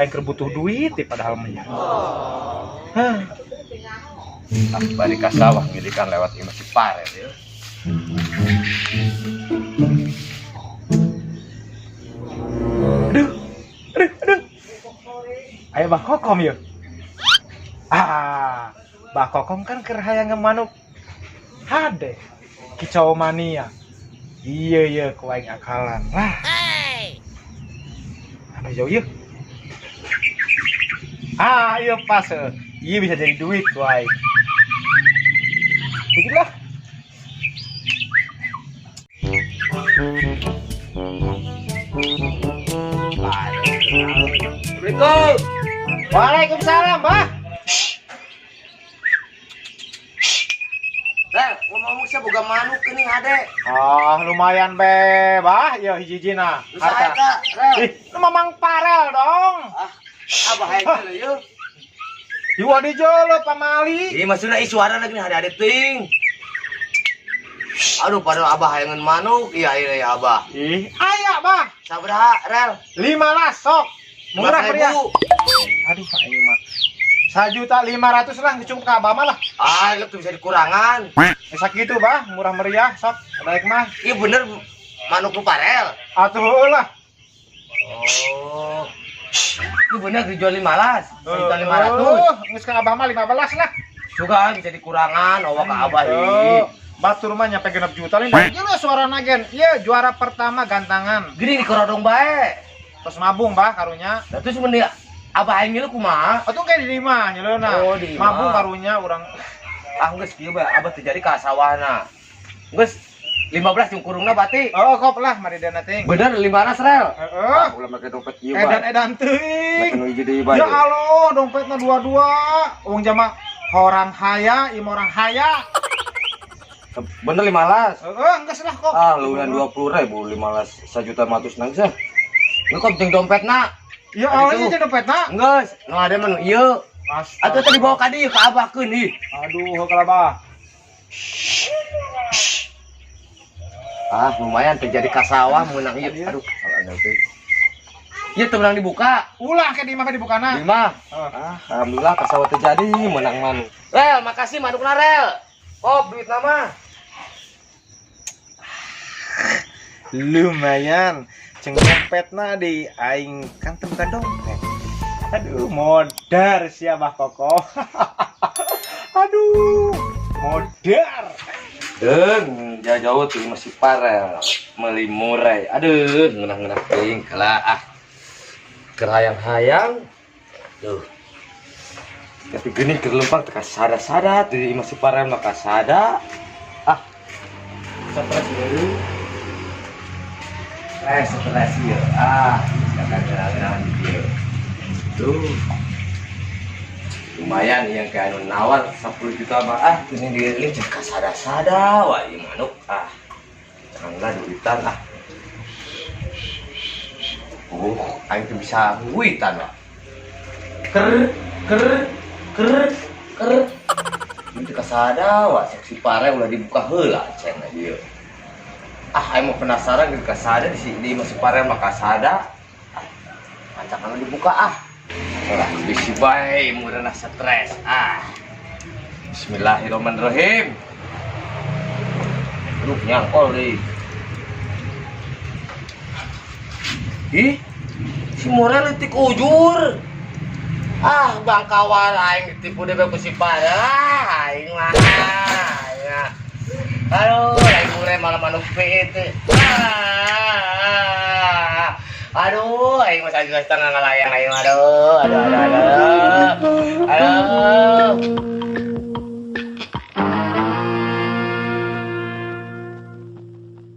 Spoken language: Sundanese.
Aing keur butuh duit teh padahal mah ya. Hah. Ah, bari ka sawah ngilikan lewat imah si Parel ya. Aduh. Aduh, aduh. Ayo Bah Kokom ya. Ah, Bah Kokom kan keur hayang manuk. Hade. Kicau mania. Iya iya ku aing akalan lah. Anu jauh ieu. Ah, iya pas. Iya bisa jadi duit ku aing. Begitulah. Assalamualaikum. Waalaikumsalam, Bah. Rel, ngomong-ngomong siapa boga manuk geuning hade. Ah, lumayan be, Bah. Ya hiji-hijina. Lu saha eta, Rel? Ih, lu mamang parel dong. Ah, abah hayang teh leuh. Iwa di jolo pamali. Ih, maksudna ih suara lagi hade-hade teuing. Aduh, padahal abah hayangeun manuk, iya iya iya abah. Ih, aya, Bah. Sabaraha, Rel? 15 sok. Murah meriah. 15.000. Aduh, Pak ini mah. 1.500.000 lah, cukup ka abah mah lah. Ah, lu tuh bisa dikurangan. Sakitu, Bah, murah meriah sok. Baik mah. Iya bener manuk lu parel. Atuh heueuh lah. Oh. Iya bener dijual 15, 1.500.000. Oh, geus ka abah mah 15 lah. Suka bisa dikurangan, awak ka abah ih. Oh, batur mah nyampe 6 juta lain. Gila suara nagen. Iya, juara pertama gantangan. Gini di korodong bae. Terus mabung, Bah, karunya. Lah terus mun abah aing ngilu kumaha? Atuh kayak di lima nyeuleuna. Oh, di imah. Mabung karunya urang. Ah geus kieu bae abah teu jadi ka sawahna. Geus 15 jeung kurungna berarti. Oh, kop lah mari dana ting. Bener 15 rel. Heeh. Ulah make dompet ieu bae. Edan-edan teuing. Make nu hiji deui bae. Ya Allah, dompetna dua-dua. Wong jama horang haya, im orang haya. Bener 15. Heeh, geus lah kok. Ah, leuweungan 20.000 15 1.500.000 nangis ah. Lu kok jeung dompetna? Ya Allah, ieu dompetna. Geus, nu ada mah nu ieu. Astaga. Atuh tadi dibawa ka dieu ka abahkeun ih. Aduh, heuh kalabah. Ah, lumayan terjadi ka sawah meunang ieu. Aduh, salah teh. Ieu teu meunang dibuka. Ulah ke di imah dibukana. Di imah. Heeh. Ah, alhamdulillah ka sawah terjadi meunang manuk. Rel, makasih manukna Rel. Kop duit nama. Lumayan. Ceng dompetna di aing kan teu buka dompet. Aduh, modar siapa Koko. Aduh, modar. Deung, jauh-jauh tuh masih parel, meuli murai. Aduh, ngeunah-ngeunah teuing kalah ah. Keur hayang-hayang. Duh. Tapi geuning keur lempang teh sada-sada di masih parel mah sada. Ah. Stres deui. Stres ieu. Ah, geus di dieu. Tuh. Lumayan yang kayak anu nawar 10 juta mah ah ini diriling cek sada-sada wah ieu manuk ah. Janganlah duitan ah. Aing tuh bisa duitan lah. Ker ker ker ker. Ini teh kasada wah seksi pare ulah dibuka heula ceng ieu. Ah, aing mau penasaran gitu kasada di sini masih pare mah kasada. Ah, ancakan dibuka ah. Ora bisi bae murana stres. Ah. Bismillahirrahmanirrahim. Aduh, nyangkol deh. Ih, si Morel letik ujur. Ah, bangkawal aing ditipu deh ku si Pare. Ah, aing mah. Aing mah. Aduh, aing mure malah manuk PT. Ah. Aduh, aing mah sajuta setengah ngalayang aing aduh, aduh, aduh, aduh.